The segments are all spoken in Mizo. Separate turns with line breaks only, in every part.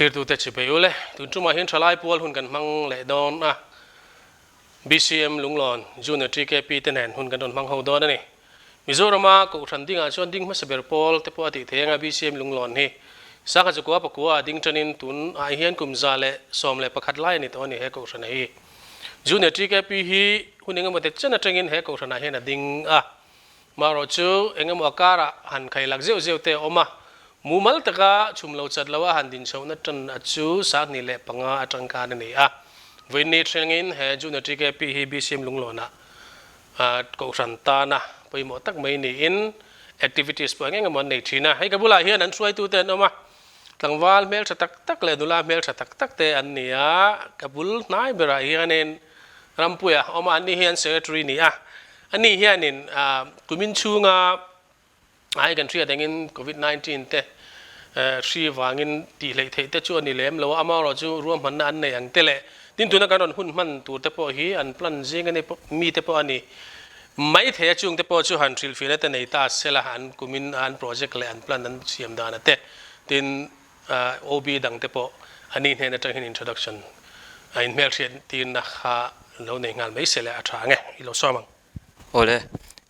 Thlirtute chipei ule, tun tumah hian thalai pual hun kan hmang leh dawn a, BCM Lunglawn Junior TKP te nen hun kan rawn hmang ho dawn a ni. Mizorama Kohhran dingah chuan ding hmasa ber pawl te pawh a tih thei anga BCM Lunglawn hi Sangha Chukua pakua ah ding tanin tun ah hian kum 111 lai a ni tawh a ni he Kohhrana hi. Junior TKP hi hun engemaw te chen atangin he Kohhranah hian a ding a. Marawh chu engemaw a karah han khailak zeuh zeuh te a awm a, mumal taka chhum lo chat lo a han din chhohna tan a chu 25 atang khan a ni a. Vawiinni thlengin he Junior TKP hi BCM Lunglawnah Kohhran tana pawimawh tak mai niin activities pawh eng eng emaw an nei thin a. Hei ka bulah hian an hruaitute an awm a, tlangval hmeltha tak tak leh nula hmeltha tak tak te an ni a. Ka bul hnai berah hianin Rampuia a awm a, anni hi an secretary ni a. Ani hianin kumin chhunga Ai kan hriat engin Covid 19 te hri vangin tih hleih theih te chu a ni lem lo a, amaherawh chu ruahmanna an nei ang te leh tin tuna kan rawn hun hman tur te pawh hi an plan zing a ni mi te pawh a ni mai thei a, chung te pawh chu han hrilhfiahna te nei ta sela an kumin an project leh an plan an siam dan a te tin OB dang te pawh a ni hnen atang hian introduction a inhmelhriat tirna kha lo nei nghal mai sela a tha ang e, i lo sawm ang.
Awle,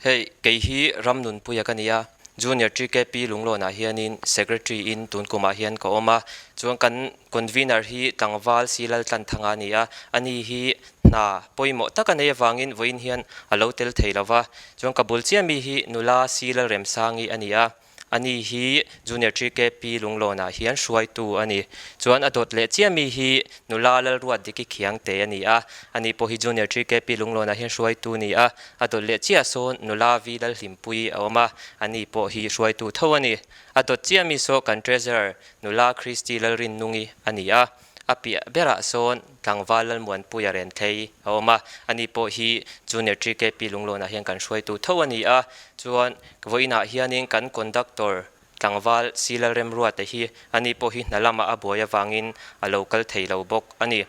hei kei hi Ramnunpuia ka ni a, Junior TKP Lunglawnah hianin Secretary in tun kumah hian ka awm a, chuan kan Convener hi tlangval Silal Tlanthanga a ni a, ani hi hna pawimawh tak a nei avangin vawiin hian a lo tel thei lo va, chuan ka bul chiah mi hi nula Silal Remsangi a ni a. Ani hi Junior TKP Lunglawnah hian hruaitu a ni. Chuan a dawt leh chiah mi hi nula Lalruat Diki Khiangte a ni a, ani pawh hi Junior TKP Lunglawnah hian hruaitu a ni a. A dawt leh chiah sawn nula Vi Lalhlimpui a awm a, ani pawh hi hruaitu tho a ni. A dawt chiah mi saw kan Treasurer nula Christy Lalrinnungi a ni a. A piah berah sawn tlangval Lalmuanpuia Renthei a awm a, ani pawh hi Junior TKP Lunglawnah hian kan hruaitu tho a ni a, chuan vawiinah hianin kan conductor tlangval Si Lalremruate hi ani pawh hi hna lamah a buai avangin a lo kal thei lo bawk a ni.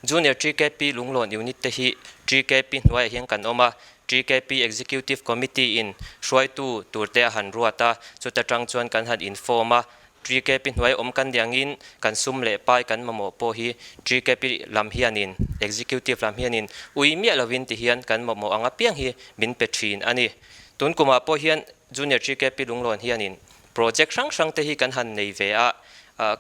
Junior TKP Lunglawn unit te hi TKP hnuaiah hian kan awm a, TKP Executive Committee in hruaitu turte a han ruat a, chuta tang chuan kan han inform a, TKP hnuai awm kan ni angin kan sum leh pai kan mamawh pawh hi TKP lam hianin, Executive lam hianin ui miah lovin ti hian kan mamawh ang apiang hi min pe thin a ni. Tun kumah pawh hian Junior TKP Lunglawn hianin project hrang hrang te hi kan han nei ve a,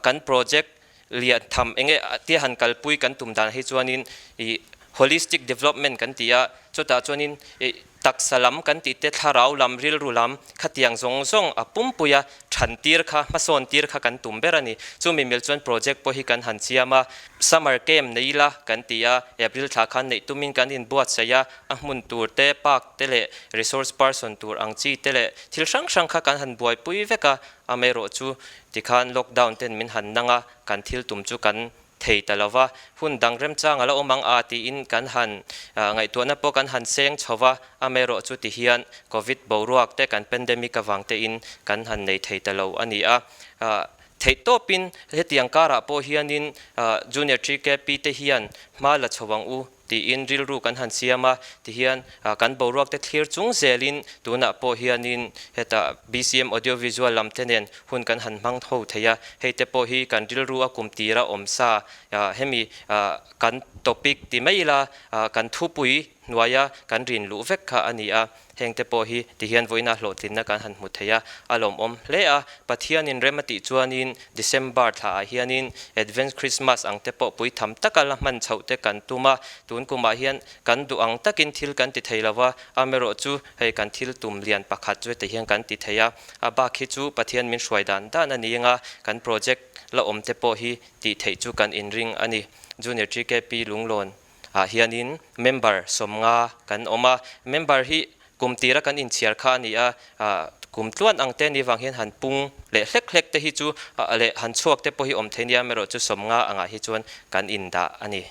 kan project lian tham enge tia han kalpui kan tum dan hi chuanin ih holistic development kan ti a, chutah chuanin ih taksa lam kan tih te thlarau lam rilru lam khatiang zawng zawng a pumpui a than tir kha hmasawn tir kha kan tum ber a ni. Chumi mil chuan project pawh hi kan han siam a, summer camp nei ila kan ti a, April thla khan neih tumin kan inbuatsaih a, a hmun tur te park te leh resource person tur ang chi te leh thil hrang hrang kha kan han buaipui vek a, Amaherawh chu tikhan lockdown ten min han nang a, kan thil tum chu kan thei ta lo va, hun dang remchang a la awm ang a tiin kan han ngaihtuahna pawh kan han seng chho va, amaherawh chu tihian Covid boruak te kan pandemic avang tein kan han nei thei ta lo a ni a. Theihtawpin hetiang karah pawh hianin Junior TKP te hian hma la chho ang u tiin rilru kan han siam a, tihian kan boruak te thlir chung zelin tunah pawh hianin hetah BCM Audio Visual lam te nen hun kan han hmang ho thei a, hei te pawh hi kan rilru a kum tira awm sa hemi kan topic ti mai ila kan thupui hnuaia kan rin luh vek kha a ni a. Heng te pawh hi tihian vawiina hlawhtlinna kan han hmu thei a, a lawmawm hle a. Pathianin rem a tih chuanin December thlaah hianin Advent Christmas ang te pawh puitham taka la hman chhoh te kan tum a, tun kumah hian kan duh ang takin thil kan ti thei lo va, amaherawh chu hei kan thil tum lian pakhat chu heti hian kan ti thei a, a bak hi chu Pathian min hruai dan dan a ni anga kan project la awm te pawh hi tih theih chu kan inring a ni. Junior TKP Lunglawn. ah hianin member 50 kan awm a, member hi kum tira kan inchhiar kha a ni a, ah kum tluan ang te ni vang hian han pung leh hlek hlek te hi chu ah leh han chhuak te pawh hi awm thei nia erawh chu 50 angah hi chuan kan indah a ni.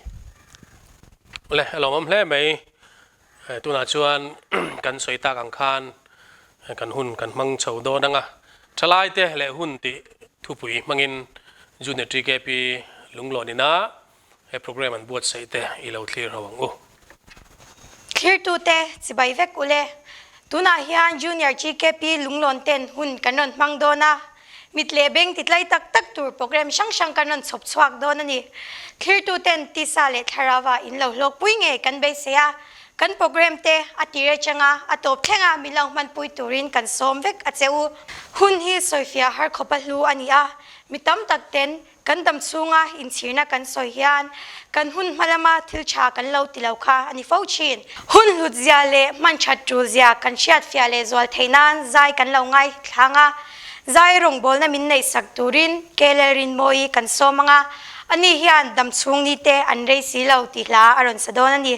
Le a lawmawm hle mai, tunah chuan kan sawi tak ang khan kan hun kan hmang chho dawn ang a, thalai te leh hun tih thupui hmangin Junior TKP Lunglawn ina He program an buatsaih te i lo thlir ho ang u.
Thlirtute chibai vek ule. Tunah hian Junior GKP Lunglawn ten hun kan rawn hmang dawn a. Mit leh beng titlai tak tak tur program hrang hrang kan rawn chhawp chhuak dawn a ni. Thlirtuten tisa leh thlarauva in lo hlawkpui ngei kan beisei a, kan program te a tir atanga a tawp thlenga min lo hmanpui turin kan sawm vek a che u. Hun hi sawifiah har khawpa hlu a ni a, mi tam tak ten Kan dam chhunga inchhirna kan sawi hian kan hun hma lama thil tha kan lo ti lo kha a ni fo thin. Hun hlut zia leh hman that tul zia kan hriat fiah leh zual theih nan zai kan lo ngai thlang a, zai rawngbawlna min neih sak turin KLL Rinmawi kan sawm ang a, ani hian dam chhung ni te an rei si lo tih hla a rawn sa dawn a ni.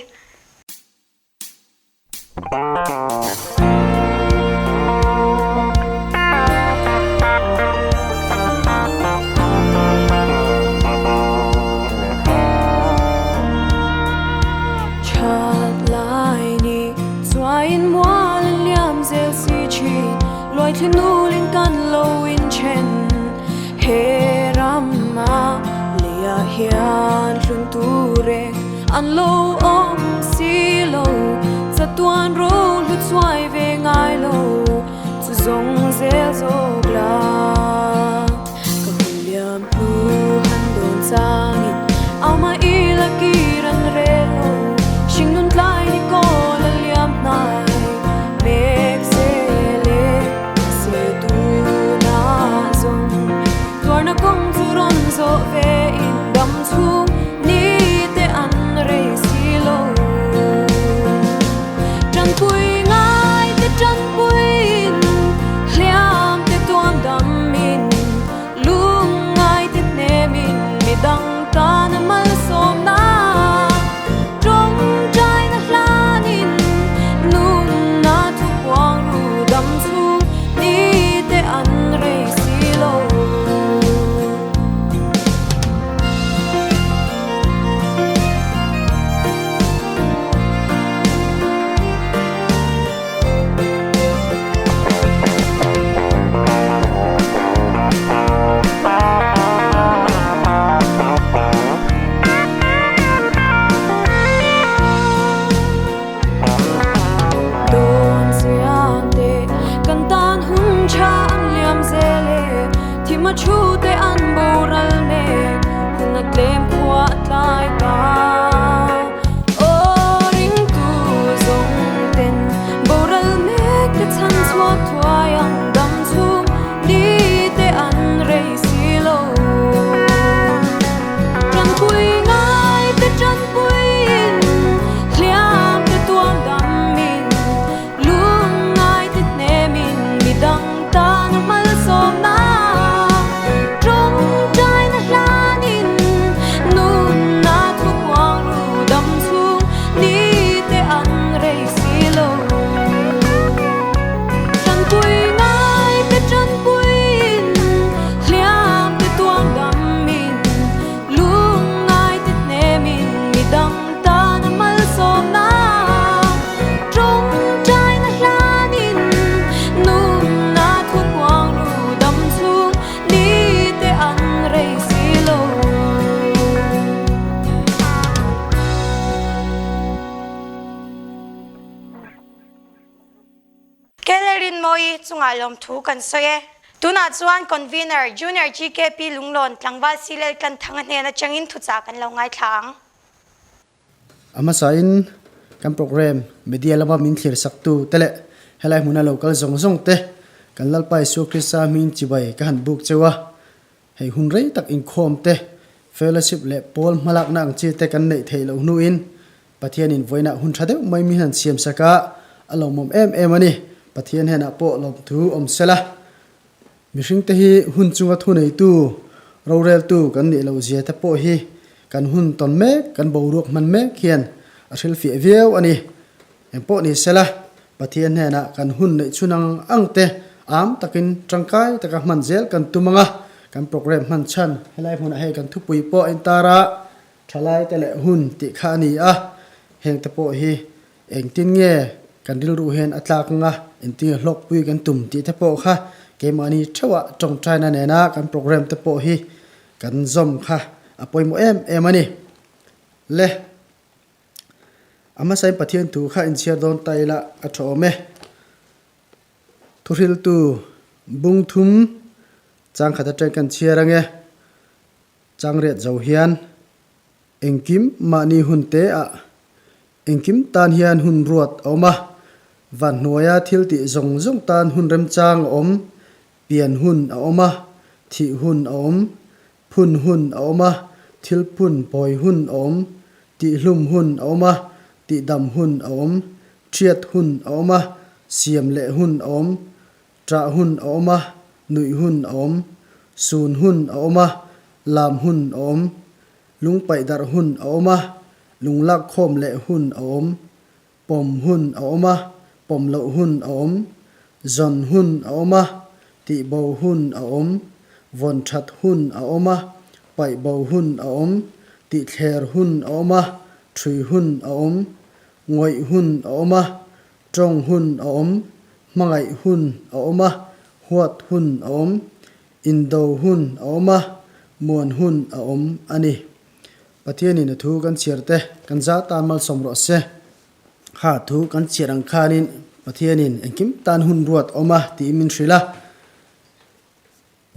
An lo awm si lo, chatuan ro hlu chuai ve ngai lo, chu zawng zel zawk la. Ka hun liam hnu han dawn changin au mah ila kir an rel lo, hringnun tlai ni kawl a liam hnai mek zel e, mahse tunah zawng tuarna kawng chu rawn zawh ve in dam chhung. Ni te an rei si lo. Tanpui ngai te tanpuiin, hliam te tuam damin, lung ngai te hnemin, midang tana malsawmna tawngtaina hlanin, nunna thu puang ru dam chhung ni te an rei si lo. Dawn chiang te kan tan hun tha an liam zel e. Thim a thu te an boral mek hun a tlem khua a tlai ta. Aw ringtu zawng ten boral mek te chhan chhuak thuai ang dam chhung ni te an rei si lo. Tanpui ngai te tanpuiin hliam te tuam damin Lungngai te hnemin midang tan a malsawmna tawngtaina hlanin nunna thu kuang ru dam chhung ni te an rei si lo. Tanpui ngai te tanpuiin hliam te tuang damin lungngai te hnemin midang tan a malsawmna tawngtaina hlanin nunna thu kuang ru dam chhung ni te an rei si lo.
Kellerin Mawi chungah lawmthu kan sawi e. Tunah chuan Convener, Junior GKP Lunglawn tlangval Silel Tlanthanga hnen atangin thuchah kan lo ngaithla ang.
A hmasain kan program media lama min thlir saktu te leh helai hmuna lo kal zawng zawng te kan Lalpa Isua Krista hming chibai ka han buk cheu a. Hei hun rei tak inkhawm te, fellowship leh pawl hmalakna ang chi te kan neih theih loh hnuin Pathianin vawiinah hun tha deuh mai min han siam sak a, a lawmawm em em a ni. Pathian henah pawh lawmthu awm sela. Mihring te hi hun chunga thuneitu, roreltu kan nih loh zia te pawh hi kan hun tawn mek, kan boruak hman mek hian a hrilhfiah viau a ni. Engpawh ni sela, Pathian hnenah kan hun neih chhun ang ang te am takin tangkai taka hman zel kan tum ang a, kan program hman chhan helai hmunah hei kan thupui pawh a intar a, thalai te leh hun tih kha a ni a, heng te pawh hi Engtin nge kan rilru hian a tlak anga engtin nge hlawkpui kan tum tih te pawh kha keimahni theuhah tawngtaina nena kan program te pawh hi kan zawm kha a pawimawh em em a ni. Le a hmasain Pathian thu kha inchhiar dawn ta ila a tha awm e. Thuhriltu bung thum. Chang khat atang kan chhiar ange. Chang riat zo hian engkim mahni hun te ah engkim tan hian hun ruat a awm a, van hnuaia thil tih zawng zawng tan hun remchang a awm, pian hun a awm a, thih hun a awm, phun hun a awm a, thil phun pawi hun a awm, tihhlum hun a awm a, tihdam hun a awm, thiat hun a awm a, siam leh hun a awm, Ṭah hun a awm a, nuih hun a awm, sun hun a awm a, lam hun a awm, lung paih darh hun a awm a, lung lak khawm leh hun a awm, pawm hun a awm a, pawm loh hun a awm, zawn hun a awm a, tihbo hun a awm, vawn ṭhat hun a awm a, paih bo hun a awm, tihthler hun a awm a, ṭhui hun a awm, ngawih hun a awm a, Tawng hun a awm, hmangaih hun a awm a, huat hun a awm, indo hun a awm a, muan hun a awm a ni. Pathianin a thu kan chhiar te kan za tan malsawm rawh se. Kha thu kan chhiar ang khanin Pathianin engkim tan hun ruat awm a tih min hrilh a.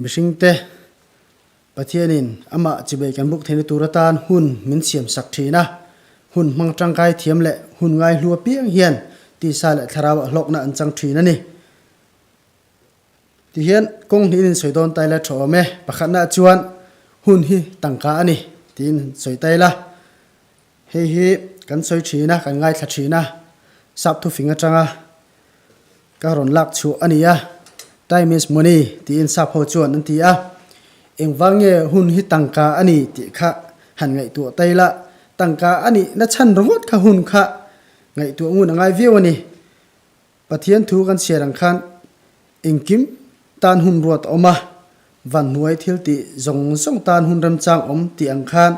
Mihringte Pathianin amah chibei kan buk theihna tur atan hun min siam sak thin a, hun hmang tangkai thiam leh hun ngaihlu apiang hian tisa leh thlarauah hlawkna an chang thin a ni. Tihian kawng hnihin in sawi dawn tai la tha awm e, pakhatnaah chuan hun hi tangka a ni tiin sawi tai la. Hei hi kan sawi thin a, kan ngaithla thin a, sap thufing atanga ka rawn lak chhuah a ni a, Time is money tiin sap ho chuan an ti a, engvang nge hun hi tangka a ni tih kha han ngaihtuah tai la, tangka a nih na chhan ringawt kha hun kha ngaihtuah ngun a ngai viau a ni. Pathian thu kan chhiar ang khan engkim tan hun ruat a awm a, van hnuai thil tih zawng zawng tan hun remchang awm tih ang khan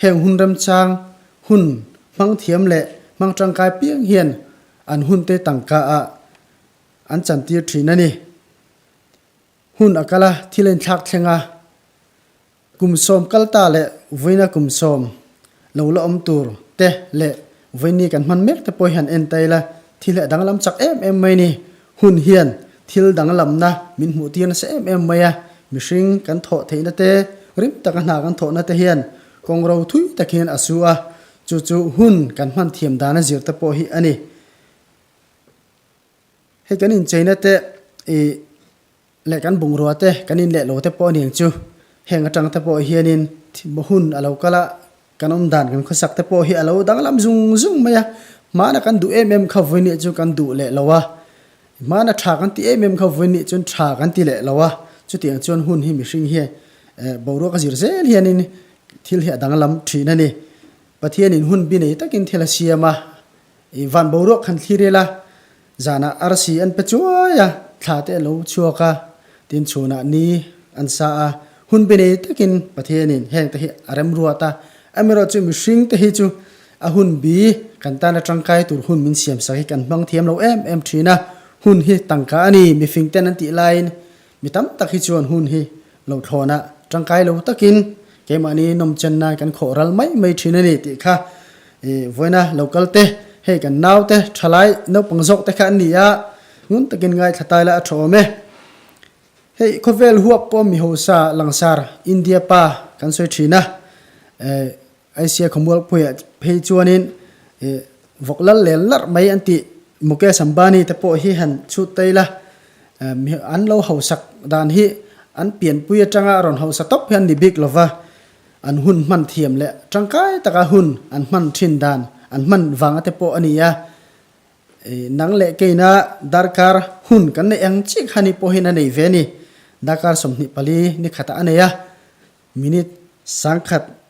heng hun remchang hun hmang thiam leh hmang tangkai piang hian an hun te tangka ah an chantir thin a ni. Hun a kal a, thil a inthlak thleng a, Kum sawm kal ta leh vawiina kum sawm lo la awm tur te leh vawiini kan hman mek te pawh hian en ta ila thil hi a danglam chak em em mai ni. Hun hian thil danglamna min hmuh tir nasa em em mai a, mihring kan thawh theihna te, rim taka hna kan thawhna te hian kawng ro thui tak hian a su a, chu chu hun kan hman thiam dana zir te pawh hi a ni. Hei kan incheina te ih. Leh kan bungrua te, kan in leh lo te pawh a ni ang chu. Heng atang te pawh hianin hun a lo kal a, kan awm dan kan khawsak te pawh hi a lo danglam zung zung mai a. Hmana kan duh em em kha vawinih chu kan duh leh lo a, hmana tha kan ti em em kha vawinih chuan tha kan ti leh lo a. Chutiang chuan hun hi mihring hi boruak a zir zel hianin thil hi a danglam thin a ni. Pathianin hun bi nei takin thil a siam a, I van boruak khan thlir ila, zanah arsi an pe chuai a, thla te a lo chhuak a, tin chhunah ni an sa a, hun be nei takin Pathianin heng te hi a rem ruat a, amaherawh chu mihring te hi chu a hun bi kan tana tangkai tur hun min siam sak hi kan hmang thiam lo em em thin a, hun hi tangka a ni, mifing ten an tih laiin mi tam tak hi chuan hun hi lo thlawnah tangkai lo takin keimahni nawmchen nan kan khawh ral mai mai thin a ni tih kha i vawiina lo kal te hei kan nau te thalai naupang zawk te kha an ni a, ngun takin ngaithla tai la a tha awm e. Hei khawvel huap pawh mi hausa langsar India pa kan sawi thin a, Asia khawmualpuiah phei chuanin vawk lal lel larh mai an tih Mukesh Ambani te pawh hi han chhut tai la, an lo hausak dan hi an pianpui atanga rawn hausa tawp hi an ni bik lova, an hun hman thiam leh tangkai taka hun an hman thin dan an hman vanga te pawh a ni a. Nang leh keina darkar hun kan neih ang chiah kha ni pawhin a nei ve a ni. Darkar 24 ni khatah a nei a, minute 1000.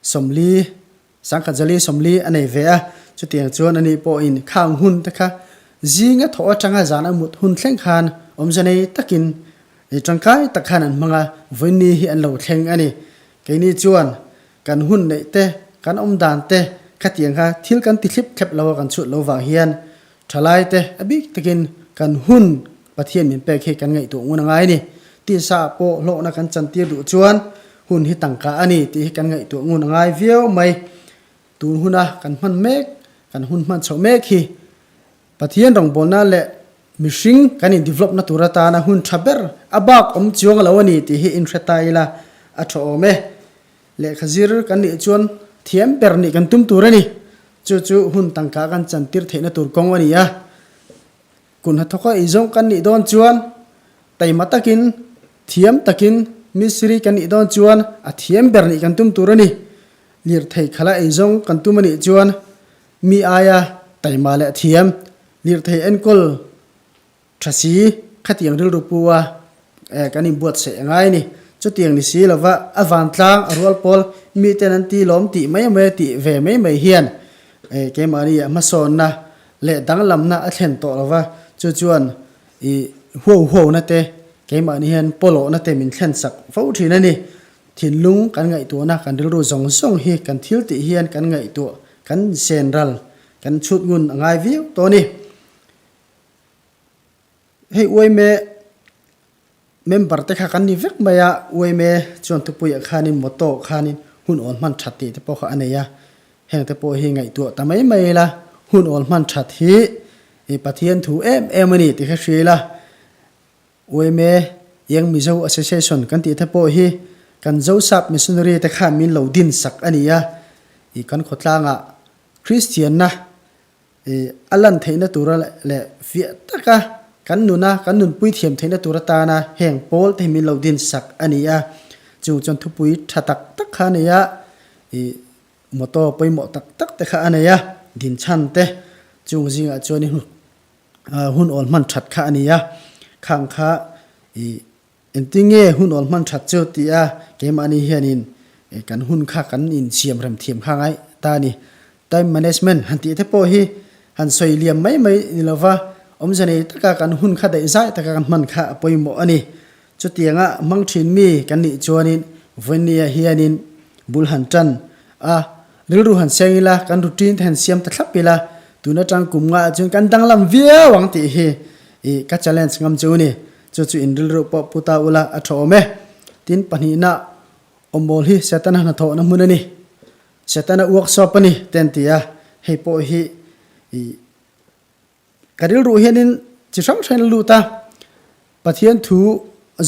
40, 1000 zali 40 a nei ve a, chutiang chuan ani pawhin khang hun te kha zinga thawh atanga zan a mut hun thleng khan awmze nei takin i tangkai tak khan an hmang a, vawiinni hi an lo thleng a ni. Keini chuan kan hun neih te, kan awm dan te khatiang kha thil kan ti thlip thlep lo a kan chhut lo vang hian thalai te a bik takin kan hun Pathian min pek hi kan ngaihtuah ngun a ngai a ni. Tisa ah pawh hlawhna kan chantir duh chuan hun hi tangka a ni tih hi kan ngaihtuah ngun a ngai viau mai. Tun huna kan hman mek, kan hun hman chhoh mek hi Pathian rawngbawlna leh Mihring kan in develop na tur atana hun tha ber a bak awm chuang lo a ni tih hi inhre ta ila a tha awm e. Lehkha zir kan nih chuan thiam ber nih kan tum tur a ni. Chu chu hun tangka kan chantir theihna tur kawng a ni a. Kun hnathawka eizawng kan nih dawn chuan taima takin, thiam takin mistiri kan nih dawn chuan a thiam ber nih kan tum tur a ni. Lirthei khala eizawng kan tum a nih chuan Mi aia taima leh thiam, lirthei enkawl tha si khatiang rilru pu a kan inbuatsaih a ngai a ni. Chutiang ni si lova a vantlang a rual pawl miten an ti lawm tih mai mai tih ve mai mai hian keimahni ah hmasawnna leh danglamna a thlen tawh lova, chu chuan i huau huauna te keimahni hian pawlawhna te min thlen sak fo thin a ni. Thinlung kan ngaihtuahna kan rilru zawng zawng hi kan thil tih hian kan ngaihtuah kan sen ral kan chhut ngun a ngai viau tawh a ni. Hei uaime member te kha kan ni vek mai a, uaime chuan thupuiah khanin motto khanin hun awl hman that tih te pawh kha a nei a, heng te pawh hi ngaihtuah ta mai mai ila hun awl hman that hi Pathian thu em em a ni tih kha hria ila. Uaime Young Mizo Association kan tih te pawh hi kan Zosap Missionary te khan min lo din sak a ni a, ih kan khawtlangah Kristianna ih a lan theihna tura leh fiah taka kan nuna kan nunpui thiam theihna tur atana heng pawl te hi min lo din sak a ni a, chung chuan thupui tha tak tak kha a nei a, ih motor pawimawh tak tak te kha a nei a, dinchhan te chung zingah chuan i hun awl hman that kha a ni a, khang kha i engtin nge hun awl hman that chu tih a keimahni hianin kan hun kha kan insiam rem thiam kha ngai ta a ni. Time management han tih te pawh hi han sawi liam mai mai ni lova awmze nei taka kan hun kha daih zai taka kan hman kha a pawimawh a ni. Chutianga hmang thin mi kan nih chuanin vawinia hianin bul han tan a, rilru han seng ila, kan routine te han siam ta thlap ila, tun atang kum ngah chuan kan danglam viau ang tih hi i ka challenge ngam chu ni. Chu chu in rilru pawh pu ta ula a tha awm e. Tin pahnihna awmbawl hi Setana hnathawhna hmun a ni. Setana workshop a ni te an ti a, hei pawh hi i Ka rilru hianin chi hrang hrang in lut a, Pathian thu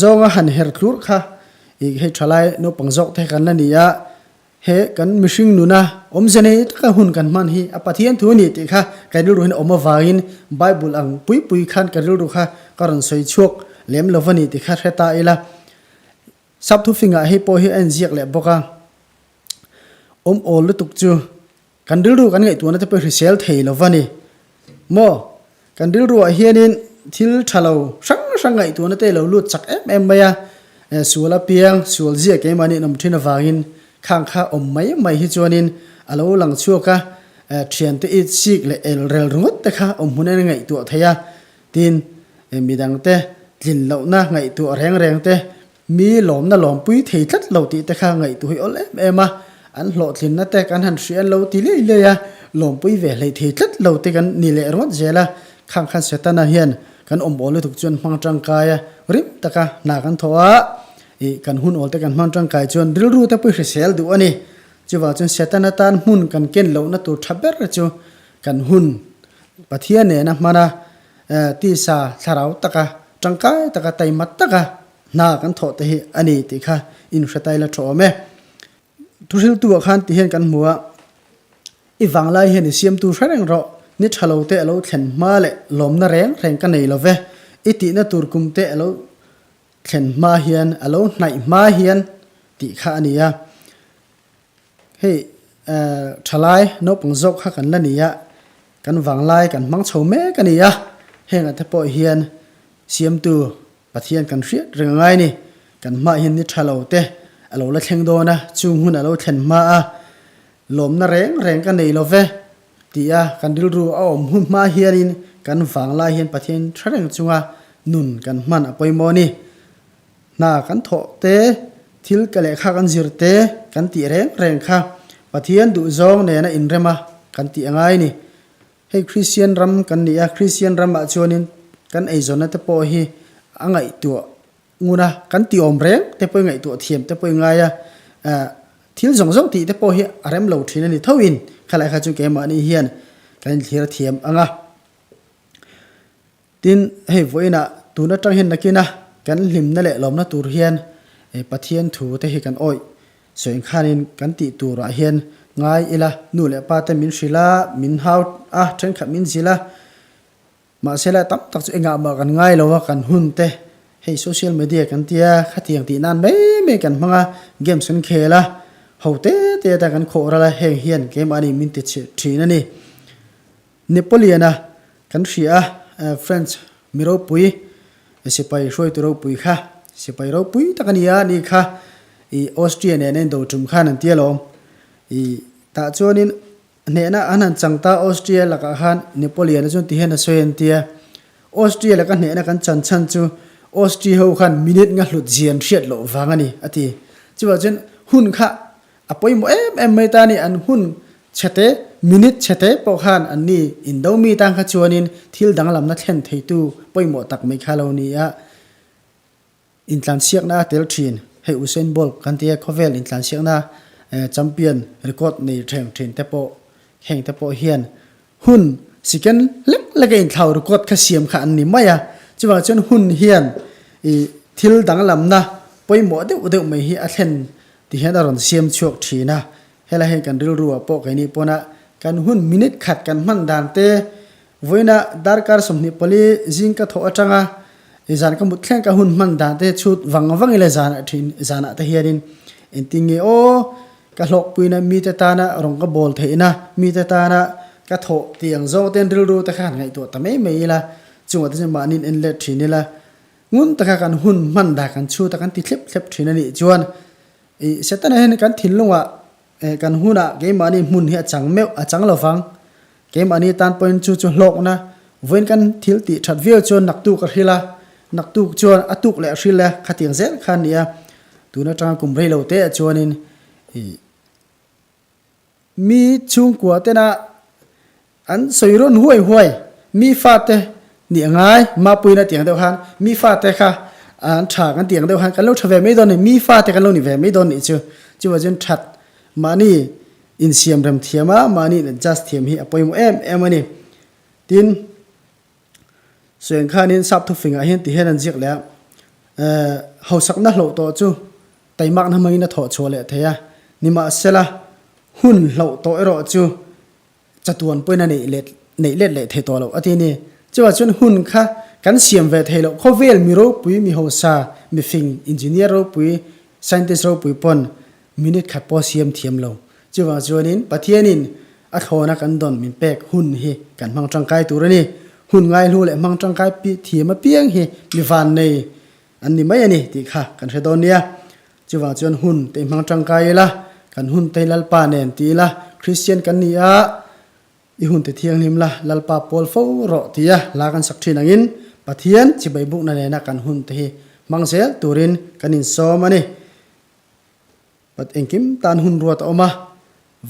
zawnga han her thlur kha i hei thalai naupang zawk te kan la ni a, he kan mihring nuna awmze nei taka hun kan hman hi a Pathian thu a ni tih kha ka rilru hian awm avangin Bible ang pui pui khan ka rilru kha ka rawn sawi chhuak lem lo va ni tih kha hre ta ila. Sap thufingah hei pawh hi a inziak leh bawk a, awm awl lutuk chu Kan rilru kan ngaihtuahna te pawh hrisel thei lo va ni maw? Kan rilruah hianin thil tha lo hrang hrang ngaihtuahna te lo lut chak em em mai a, sual apiang, sual zia keimahni an awm thin avangin khang kha awm mai mai hi chuanin a lo lang chhuak a, thiante it sik leh el rel ringawt te kha awm hmun en ngaihtuah thei a, tin midangte tlin lohna ngaihtuah reng reng te Mi lawmna lawmpui thei tlat lo tih te kha ngaihtuah hi awl em em a, an hlawhtlinna te kan han hria lo ti lei lei a, lawmpui ve hlei thei tlat lo te kan ni leh ringawt zel a, khang khan Setana hian kan awm awl lutuk chuan hmang tangkai a, rim taka hna kan thawh a, ih kan hun awl te kan hmang tangkai chuan rilru te pawh hrisel duh a ni. Chuvang chuan Setana tan hmun kan ken lohna tur tha ber chu kan hun Pathian nena hman a, tisa thlarau taka tangkai taka taima taka Hna kan thawh te hi a ni tih kha inhretai la tha awm e. Thuhriltu ah khan ti hian kan hmu a, I vanglai hian i siamtu hre reng rawh, ni tha lo te a lo thlen hma leh lawmna reng reng ka nei lo ve, i tihna tur kum te a lo thlen hma hian, a lo hnaih hma hian tih kha a ni a. Hei thalai naupang zawk kha kan la ni a, kan vanglai kan hmang chho mek a ni a, hengah te pawh hian siamtu Pathian kan hriat reng a ngai ni. Kan hmah hian ni tha lo te a lo la thleng dawn a, chung hun a lo thlen hma a, lawmna reng reng ka nei lo ve tih a kan rilru a awm hun hma hianin kan vang lai hian Pathian tha reng chunga nun kan hman a pawimawh a ni. Hna kan thawh te, thil ka lehkha kan zir te kan tih reng reng kha Pathian duhzawng nena inrema kan tih a ngai ni. Hei Kristian ram kan ni a, Kristian ramah chuanin kan eizawnna te pawh hi a ngaihtuah ngun a, kan ti awm reng te pawh i ngaihtuah thiam te pawh i ngai a, thil zawng zawng tih te pawh hi a rem lo thin a ni tho in khalai kha chu keimahni hian kan inthlir thiam ang a. Tin, hei vawiinah tun atang hian nakina kan hlimna leh lawmna tur hian Pathian thu te hi kan awih sawi khanin kan tih turah hian ngai ila, nu leh pa te min hrilh a, min hau a, thenkhat min zilh a, Mahse la tam tak chu engah mah kan ngai lo a, kan hun te hei social media kan tia khatiang tih nan mai mai kan hmang a, games kan khel a, ho te te atan kan khawh ral a, heng hian keimahni min ti chhe thin a ni. Napoleon a kan hria a, French mi ropui, sipai hruaitu ropui kha, sipai ropui tak a ni a, ni kha i Austria nen a indo tum khan an tia lawm. I tah chuanin Hnehna an han chang ta Austria lakah khan Napoleon a chuan ti hian a sawi an ti a, Austria laka hnehna kan chan chhan chu Austria ho khan minute nga hlut zian hriat loh vang a ni a ti. Chuvah chuan hun kha a pawimawh em em mai ta a ni, an hun chhete minute chhete pawh khan an ni indo mi tan kha chuanin thil danglamna thlen theitu pawimawh tak mai kha lo ni a. Intlansiakna a tel thin. Hei Usain Bolt kan tia khawvel intlansiakna champion record nei theng thin te pawh heng te pawh hian hun second lek lek a inthlau record kha siam kha an ni mai a. Chuvang chuan hun hian ih thil danglamna pawimawh deuh deuh mai hi a thlen ti hian a rawn siam chhuak thin a. Helai hian kan rilru ah pawh keini pawna kan hun minute khat kan hman dan te Vawiina darkar 24 zing ka thawh atanga i zan ka mut thleng ka hun hman dan te chhut vang vang ila zan ah thin zanah te hianin engtin nge aw ka hlawkpuina mite tana rawng ka bawl theihna mite tana ka thawh tih ang zawng ten rilru te kha han ngaihtuah ta mai mai ila chungah te chuan mahni in en let thin ila ngun taka kan hun hman dan kan chhut a kan ti thlep thlep thin a nih chuan i Setana hian kan thinlungah kan hunah keimahni hmun hi a chang meuh a chang lovang. Keimahni tan pawhin chu chu hlawkna vawiin kan thil tih that viau chuan naktuk a hril a, naktuk chuan a tuk leh a hril e, khatiang zel kha a ni a. Tun atanga kum rei lo te ah chuanin ih mi chhungkua tena an sawi rawn huai huai mi fate nih a ngai, mapuina tiang deuh khan mi fate kha an tha kan tiang deuh khan kan lo tha ve mai dawn a ni, mi fate kan lo ni ve mai dawn nih chu. Chuvang chuan that mahni Insiam rem thiam a, mahni in adjust thiam hi a pawimawh em em a ni. Tin, Sueng khanin sap thufingah hian ti hian an ziak leh a, eh, hausakna hloh tawh chu taimakna hmangin a thawh chhuah leh thei a, nimahsela hun hloh tawh erawh chu chatuan pawhin a neih let neih let leh thei tawh loh a ti a ni. Chuvah chuan hun kha kan siam ve thei loh, khawvel mi ropui, mi hausa, mifing, engineer ropui, scientist ropui pawn Minute khat pawh siam thiam lo. Chuvang chuanin Pathianin a thlawna kan dawn min pek hun hi kan hmang tangkai tur a ni. Hun ngaihlu leh hmang tangkai thiam apiang hi mi van nei an ni mai a ni tih kha kan hre dawn nia. Chuvang chuan hun te i hmang tangkai ila, kan hun te hi Lalpa nen ti ila, Kristian kan ni a, i hun te thianghlim la, Lalpa pawl fo rawh tia hla kan sak thin angin Pathian chibai bukna nena kan hun te hi hmang zel turin kan insawm a ni. Pat engkim tan hun ruat a awm a,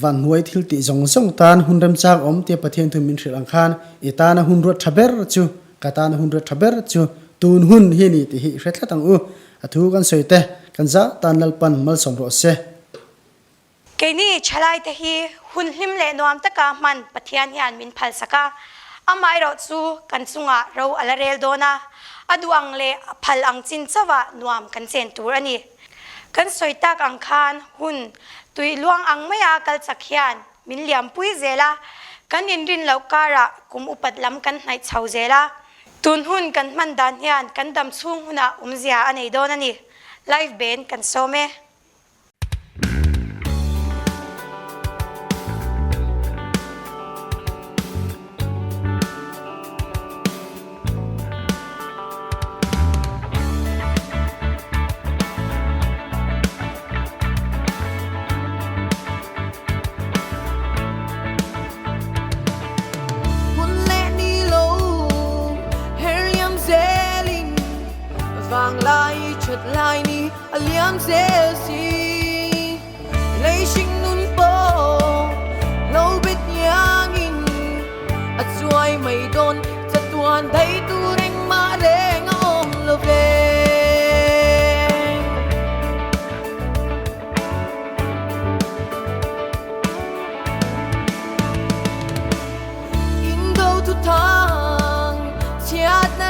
van hnuai thil tih zawng zawng tan hun remchang awm tia Pathian thu min hrilh ang khan i tana hun ruat tha ber chu ka tana hun ruat tha ber chu tun hun hi ni tih hi i hre tlat ang u. A thu kan sawi te kan zah tan Lalpan malsawm rawh se.
Keini thalaite hi hun hlim leh nuam taka hman Pathian hian min phalsak a, amaherawh chu kan chungah ro a la rel dawn a, a duh ang leh a phal ang chin chauhah nuam kan chen tur a ni. Kan sawi tak ang khan hun tui luang ang maia kal chak hian min liampui zel a, kan inrin loh karah kum upat lam kan hnaih chho zel a. Tun hun kan hman dan hian kan dam chhung hunah awmzia a nei dawn a ni. Live band kan sawm e.
Hun leh ni lo her liam zelin vanglai that lai ni a liam zel si lei hring nun pawh lo bet iangin a chuai mai dawn chatuan daih tur engmah reng a awm lo ve. Indo thu thang chhiatna.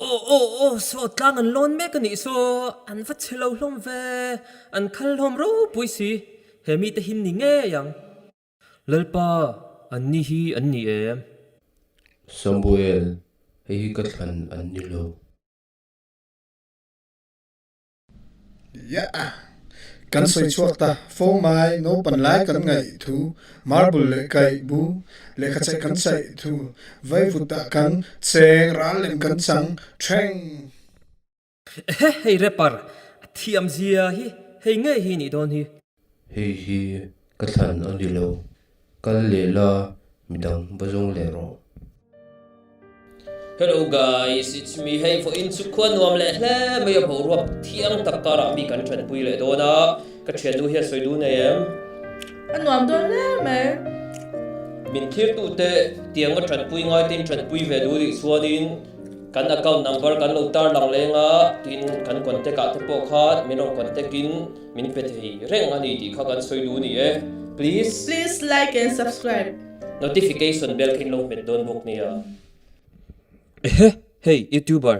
Aw aw aw saw tlang an lawn mek a nih saw an va chhe lo hlawm ve, an khal hlawm ropui si, he mite hi ni ngei ang. Lalpa, an ni hi an ni em?
Samuel, hei hi ka thlan an ni lo.
Yeah! Kan sawi chhuak ta fo mai, naupan lai kan ngaih thu, marble leh kaih bu, lehkha chaih kan chaih thu, vaivut ah kan cheng ral lem kan chang thleng.
Ehe hei rapper a thiam zia hi hei ngei hi nih dawn hi.
Hei hi ka thlan a ni lo, kal leh la midang va zawng leh rawh.
Hello guys, it's me hei vawiin chu khua nuam leh hle mai a boruak thiang tak karah mi kan tanpui leh dawn a, ka thiannu hian sawi dun nei em?
A nuam dawn hle mai.
Min thirtute tianga tanpui ngai te in tanpui ve duh rih chuanin kan account number kan lo tar lang leng a, tin kan contact ah te pawh khan min rawn contact in min pe thei reng a ni tih kha kan sawi duh a ni e. Please.
Please like and subscribe.
Notification bell khin lo hmet dawn bawk nia. Ehe hei youtuber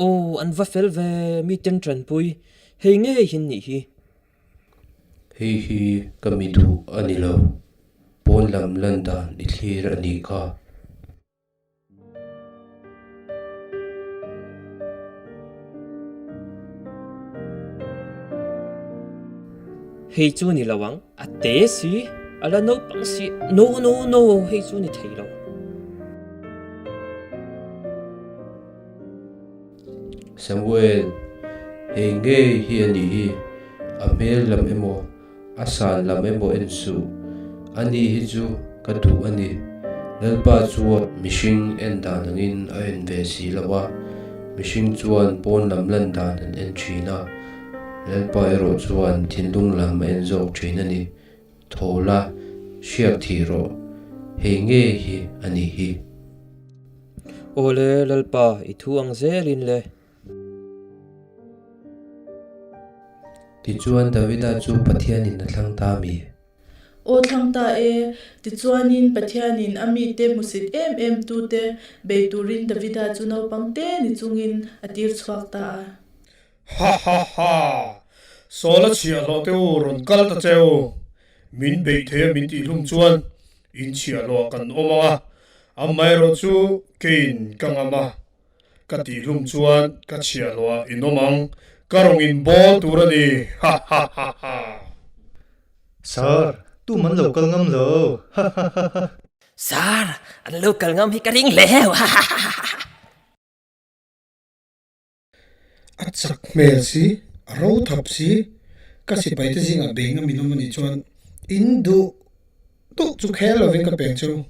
aw an va fel ve mi ten tanpui hei ngei hin nih hi.
Hei hi ka mi duh a ni lo, pawn lam lan dan i thlir a nih kha.
Hei chu ni lo ang, a te si, a la naupang si, no no no hei chu ni thei lo.
Samuel, hei ngei hi a nih hi, a hmel lam emaw A san lam emaw en suh. Ani hi chu ka duh a ni. Lalpa chuan mihring en dan angin a en ve si lo a, mihring chuan pawn lam lan dan an en thin a, Lalpa erawh chuan thinlung lam a en zawk thin a ni. Tho la, hriak thih rawh. Hei ngei hi a nih hi.
Awle Lalpa, i thu ang zelin le.
Tichuan Davida chu Pathianin a thlang ta mi?
Aw thlang ta e. Tichuanin Pathianin a mite hmusit em em tute bei turin Davida chu naupang te ni chungin a tir chhuak ta a.
Ha ha ha! Sawl a chhiahhlawh te u rawn kal ta che u. Min beih thei a min tih hlum chuan in chhiahhlawh ah kan awm ang a, amaherawh chu keiin ka ngam a. Ka tih hlum chuan ka chhiahhlawh ah in awm ang, ka rawng in bawl tur a ni, ha ha ha ha.
Sir, tum an lo kal ngam lo, ha ha ha ha.
Sir, an lo kal ngam hi ka ring hle heu, ha ha ha ha.
A chak hmel si, a ro thap si, ka sipai te zingah bei ngam in awm a nih chuan in duh duh chu khel lovin ka peng chu.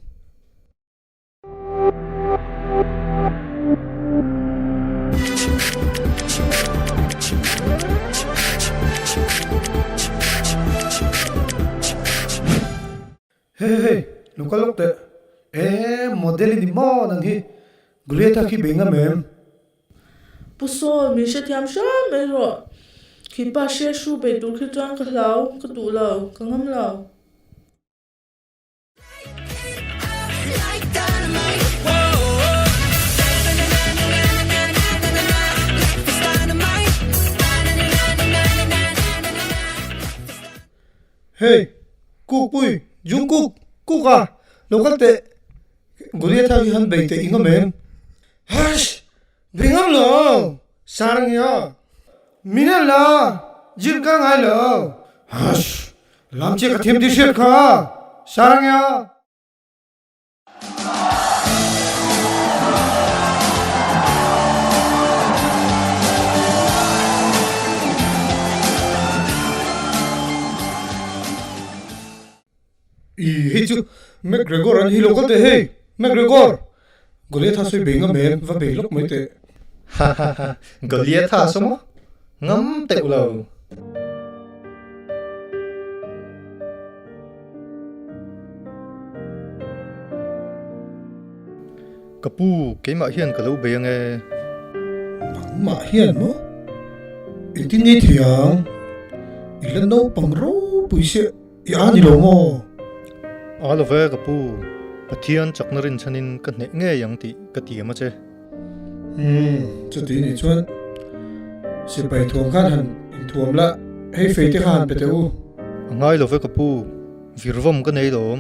Hey hey, lo kal lawk teh. E, model i ni maw nang hi? Goliatha khi bei ngam em?
Pu Saul, min hrethiam hram mai rawh. Khipa hre hru bei tur khi chuan ka hlau, ka duh lo, ka ngam lo.
Hey, Kukpui, Jungkook, Kuk a, lo kal teh, Goliath hi han bei teh i ngam em? Hush! Bei ngam lo, Sarangya, min en la, gym ka ngai lo. Hush! Lam che ka thiam ti hriat kha, Sarangya. I hei chu McGregor an hi lo kal teh hei, McGregor! Goliatha sawi bei ngam em, va bei lawk mai teh.
Ha ha ha, Goliatha saw maw? Ngam teuh lo. Ka pu, keimah hian ka lo bei ange.
Nangmah hian maw? Engtin nge thei ang? I la naupang ropui sia i a ni lo maw?
A lo ve ka pu, Pathian chakna rinchhanin ka hneh ngei ang tih ka tiam a che.
Umm, chuti nih chuan sipai thuam khan han inthuam la, hei fei te kha han pe teh u.
A ngai lo ve ka pu, virvawm ka nei lawm.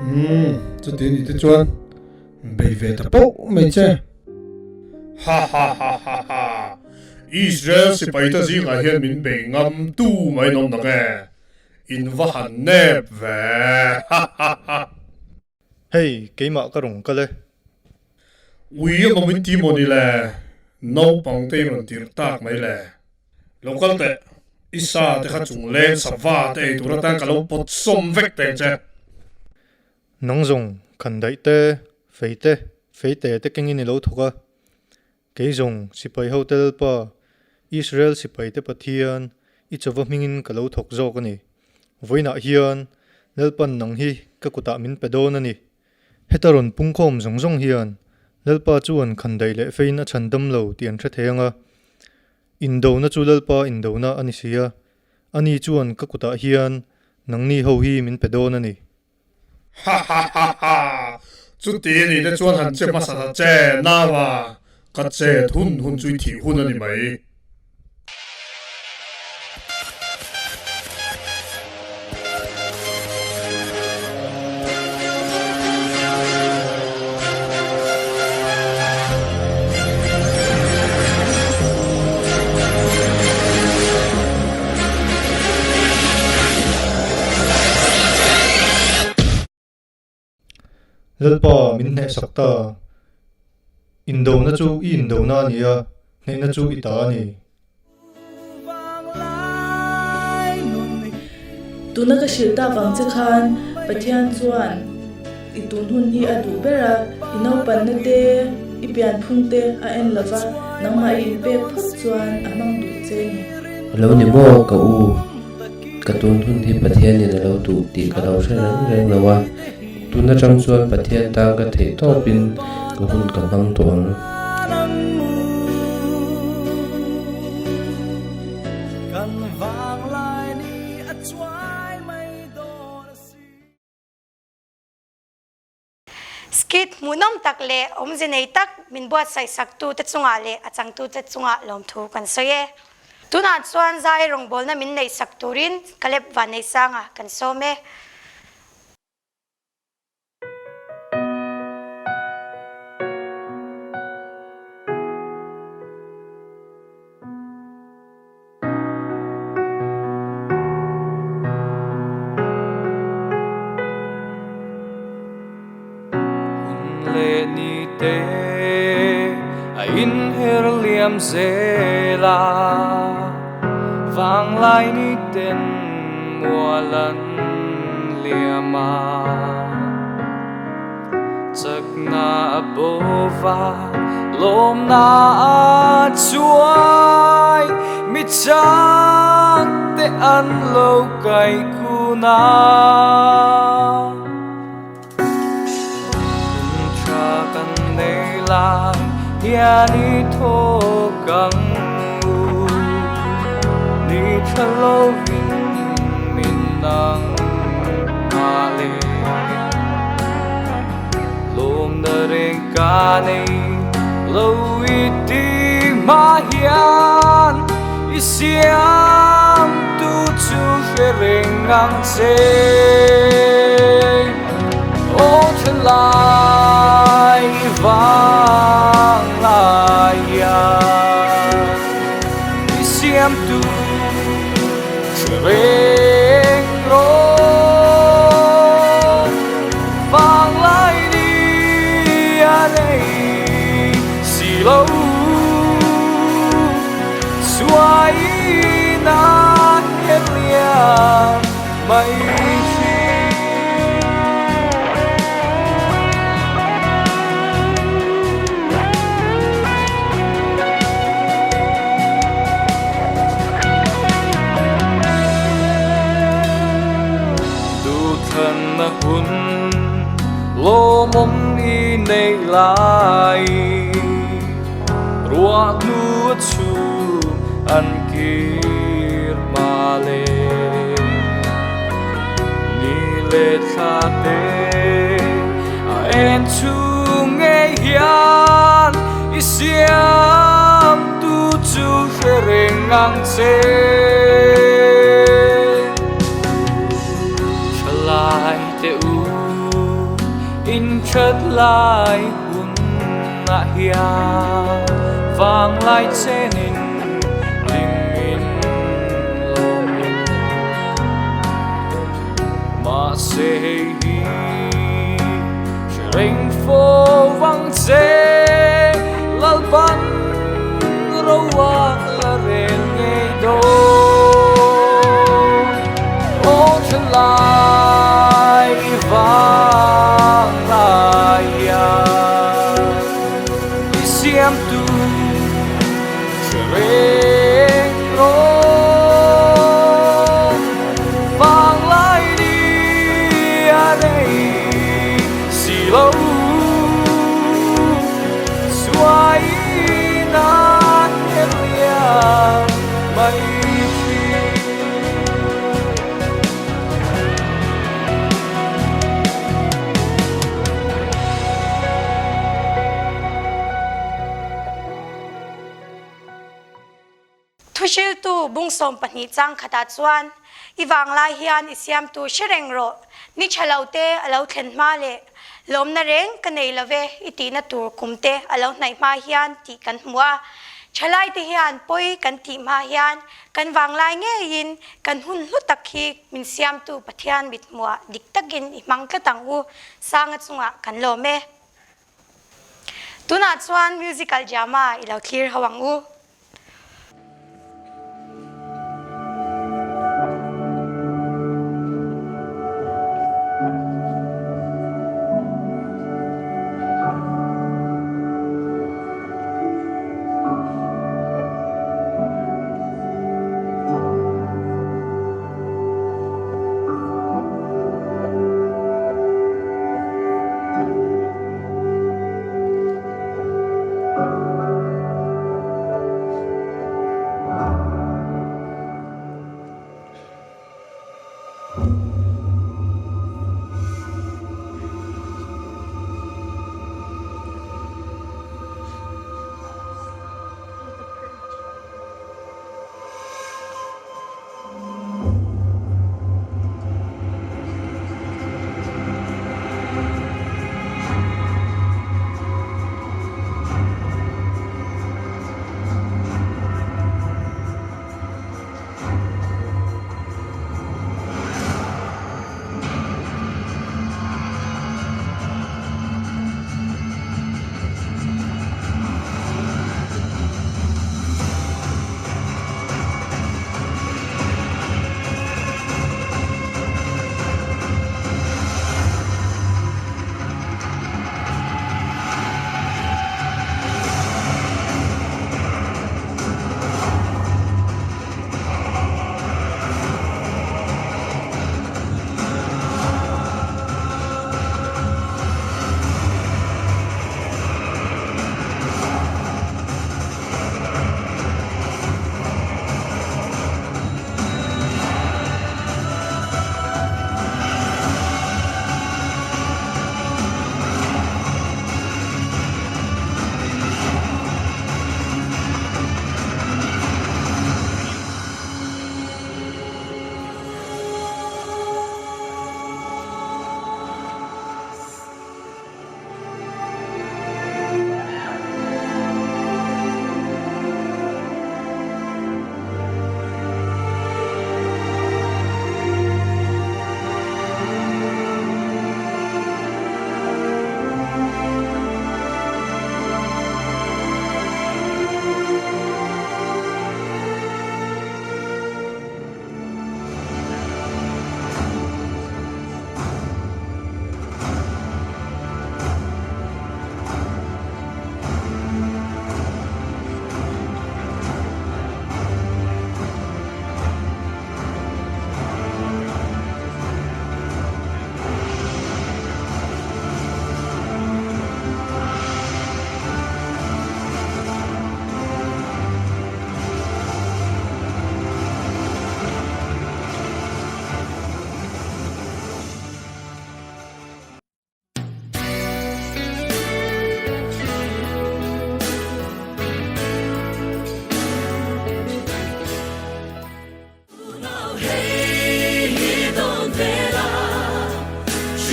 Umm, chuti nih te chuan bei ve ta poh mai che. Ha ha ha ha ha, Israel sipai te zingah hian min bei ngam tu mai nawm nak e, in va han nep ve ha ha ha.
Hei, keimah ka rawn kal e.
Ui emaw min ti maw ni le, naupang te i rawn tirh tak mai le. Lo kal teh, i sa te kha chung leng sava te ei tur atan ka lo pawt sawm vek teng che.
Nang zawng, khan daih te, fei te, fei te te kengin i lo thawk a. Kei zawng, sipai hote Lalpa, Israel sipaite Pathian, i chawva hmingin ka lo thawk zawk a ni. Vawiinah hian Lalpan nang hi ka kutah min pe dawn a ni. Heta rawn pungkhawm zawng zawng hian Lalpa chuan khandaih leh fein a chhan dam lo tih an hre thei ang a. Indona chu Lalpa indona a ni si a, ani chuan ka kutah hian nangni ho hi min pe dawn a ni.
Ha ha ha ha! Chuti a nih te chuan han che hmasa ta che, naua, ka chet hun hun chu i thih hun a ni mai.
Lalpa min hnehsak ta. Indona chu i indona a ni a, hnehna chu i ta a ni.
Tuna ka hrilh tak ang che khan Pathian chuan i tun hun hi a duh ber a, i naupanna te, i pianphung te a en lo va, nangmah i inpek phawt chuan a hmang duh che a ni.
A lo ni maw ka u, ka tun hun hi Pathianin a lo duh tih ka lo hre reng reng lo a, tun atang chuan Pathian tan ka theih tawpin ka hun ka hmang tawh ang.
Skit hmuhnawm tak leh awmze nei tak min buatsaih saktu te chungah leh a changtu te chungah lawmthu kan sawi e. Tunah chuan zai rawngbawlna min neih sak turin Caleb Vanneihsanga kan sawm e.
Hun leh ni te a inher liam zel a, vanglai ni ten mual an liam a. Chakna a bova lawmna a chuai mi chang te an lo kai kun a. Hun tha kan nei lai hian i thawk ang u, ni tha lovin min nang a le. Lawmna reng ka nei lo i ti hma hian i siam tu chu hre reng ang che. Aw thalai i vang lai hian i siam tu hre reng rawh. Vang lai ni a nei si lo suai na her liam mai thin. Duhthlanna hun lawmawm i nei lai, ruah hnu a chhum an kir hma le. Ni leh thla te a en chhung ngei hian siamtu chu hre reng ang che. Thalai te u, in that lai hun ah hian vanglai chenin hlim in lawm u. Mahse hei hi hre reng fo vang che, Lalpan roa la rel ngei dawn. Aw thalai i vang lai hian i siamtu hre reng rawh. Vanglai ni a rei si lo. Suaina her lian mai thin.
Thuhriltu bung 12 chang khatah chuan, I vanglai hian i siamtu hre reng rawh, ni tha lo te a lo thlen hma leh lawmna reng ka nei lo ve i tihna tur kum te a lo hnaih hma hian tih kan hmu a. Thalai te hian pawi kan tih hma hian kan vanglai ngeiin kan hun hlu tak hi min siamtu Pathian mithmuah dik takin i hmang tlat ang u, Sanga chungah kan lawm e. Tunah chuan musical drama i lo thlir ho ang u.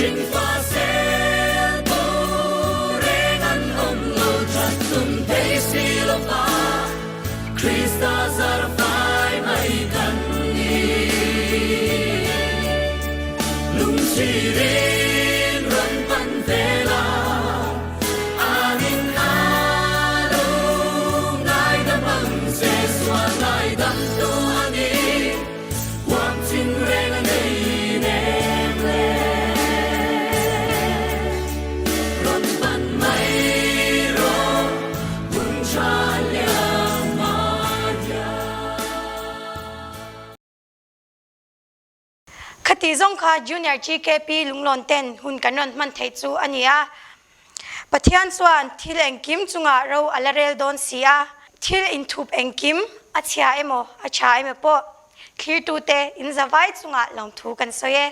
Hringfa sel bo reng an awm lo that tum thei si lo va, Krista zar fai mai kan ni. Lungchhirin rawn pan ve la, anin a lo ngaidam ang che sual ngaidam tu a ni. Huam chin reng a nei nem le. Rawn pan mai rawh hun tha liam Maria.
Khati zawng kha Junior GKP Lunglawn ten hun kan rawn hman theih chu a ni a. Pathian chuan thil engkim chungah ro a la rel dawn si a, thil inthup engkim a chhia emaw a tha emaw pawh thlirtute in zavai chungah lawmthu kan sawi e.